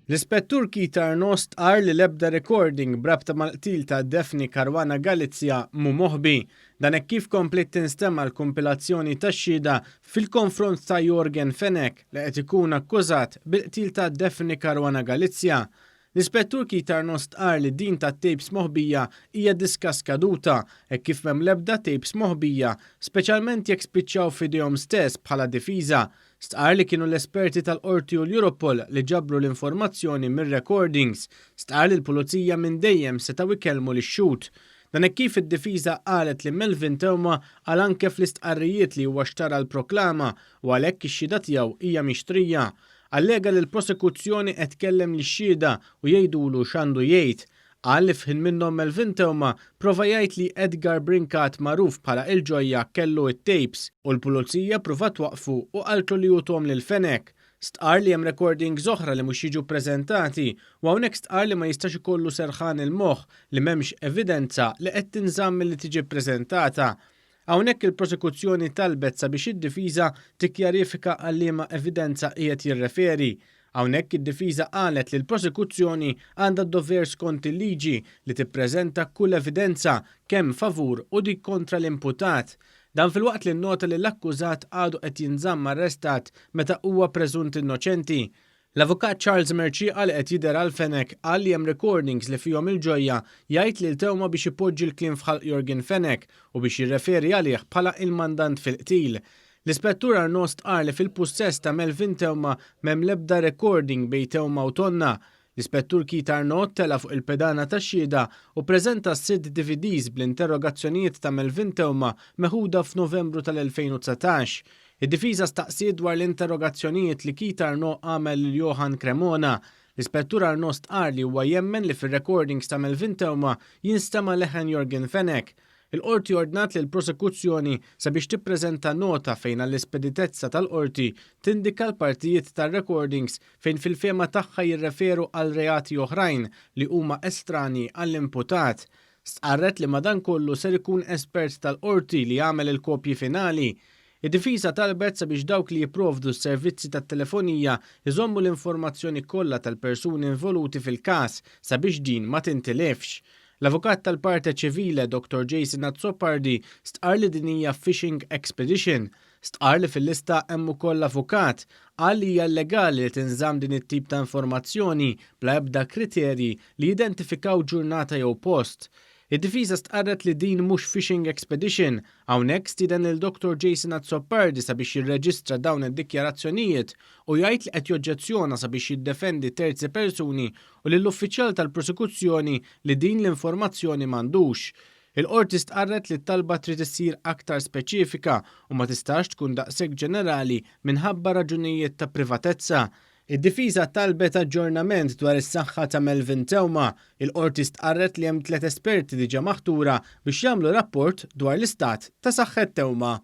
L-Ispettur Keith Arnaud stqarr li l-ebda recording b'rabta mal-qtil ta' Daphne Caruana Galizia mhu moħbi. Dan hekk kif kompliet tinstema' l-kumpilazzjoni tax-xhieda fil-konfront ta' Yorgen Fenech li qed ikun akkużat bil-qtil ta' Daphne Caruana Galizia. L-Ispettur Keith Arnaud stqarr li din tat-tapes moħbija hija diska skaduta hekk kif m'hemm l-ebda tapes moħbija, speċjalment jekk spiċċaw f'idejhom stess bħala difiża. Stqarr li kienu l-esperti tal-Qorti u l-Europol li ġabru l-informazzjoni mir-recordings. Stqarr li l-Pulizija minn dejjem setgħu jkellmu lix-xhud. Dan hekk kif id-difiża qalet li Melvin Theuma qal anke fl-istqarrijiet li huwa xtara l-proklama u għalhekk ix-xhieda tiegħu hija mixtrija. Allega li l-prosekuzzjoni qed tkellem lix-xhieda u jgħidulu x'għandu jgħid. Qal li f'ħin minnhom Melvin Theuma prova jgħid li Edgar Brincat magħruf bħala Il-Ġojja kellu t-tapes u l-Pulizija pruvat twaqqfu u qaltlu li hu thom lil Fenech. Stqarr li hemm recordings oħra li mhux jiġu ppreżentati u hawnhekk stqarr li ma jistax ikollu serħan il-moħħ li m'hemmx evidenza li qed tinżamm milli tiġi ppreżentata. Hawnhekk il-prosekuzzjoni talbet sabiex id-difiża tikkjarifika għal liema evidenza qiegħed jirreferi. Hawnhekk id-difiża qalet li l-prosekuzzjoni għandha d-dover skont il-liġi li tippreżenta kull evidenza kemm favur u dik kontra l-imputat. Dan filwaqt li nnota li l-akkużat għadu qed jinżamm arrestat meta huwa preżunt innoċenti. L-Avukat Charles Mercieca li qed jidher għal Fenech qal li hemm recordings li fihom il-Ġojja jgħid lil Theuma biex ipoġġi l-kliem f'ħalq Yorgen Fenech u biex jirreferi għalih bħala il-mandant fil-qtil. L-Ispettur Arnaud stqarr li fil-pussess ta' Melvin Theuma m'hemm l-ebda recording bejn Theuma u Tonna. L-Ispettur Keith Arnaud tela' fuq il-pedana tax-xhieda u ppreżenta sitt DVDs bl-interrogazzjonijiet ta' Melvin Theuma meħuda f'Novembru tal-2019. Id-difiża staqsiet dwar l-interrogazzjonijiet li Keith Arnaud għamel lil Johann Cremona. L-Ispettur Arnaud stqarr li huwa jemmen li fir-recordings ta' Melvin Theuma jinstema' leħen Yorgen Fenech. Il-Qorti ordnat lill-prosekuzzjoni sabiex tippreżenta nota fejn għall-ispeditezza tal-Qorti tindika l-partijiet tar-recordings fejn fil-fehma tagħha jirreferu għal reati oħrajn li huma estranji għall-imputat. Stqarret li madankollu ser ikun espert tal-Qorti li jagħmel il-kopji finali. Id-difiża talbet sabiex dawk li jipprovdu s-servizzi tat-telefonija jżommu l-informazzjoni kollha tal-persuni involuti fil-każ sabiex din ma tintilifx. L-avukat tal-parte civile Dottor Jason Azzopardi stqarr li din hija fishing expedition. Stqarr li fil-lista hemm ukoll avukat. Qal li hija illegali li tinżamm din it-tip ta' informazzjoni bla ebda kriterji li jidentifikaw ġurnata jew post. Id-difiża stqarret li din mhux fishing expedition. Hawnhekk stieden lil Dottor Jason Azzopardi sabiex jirreġistra dawn id-dikjarazzjonijiet u jgħid li qed joġġezzjona sabiex jiddefendi terzi persuni u lill-uffiċjal tal-prosekuzzjoni li din l-informazzjoni m'għandux. Il-Qorti stqarret li t-talba trid issir aktar speċifika u ma tistax tkun daqshekk ġenerali minħabba raġunijiet ta' privatezza. Id-difiża talbet aġġornament dwar is-saħħa ta' Melvin Theuma. Il-Qorti stqarret li hemm tliet esperti diġà maħtura biex jagħmlu rapport dwar l-istat ta' saħħet Theuma.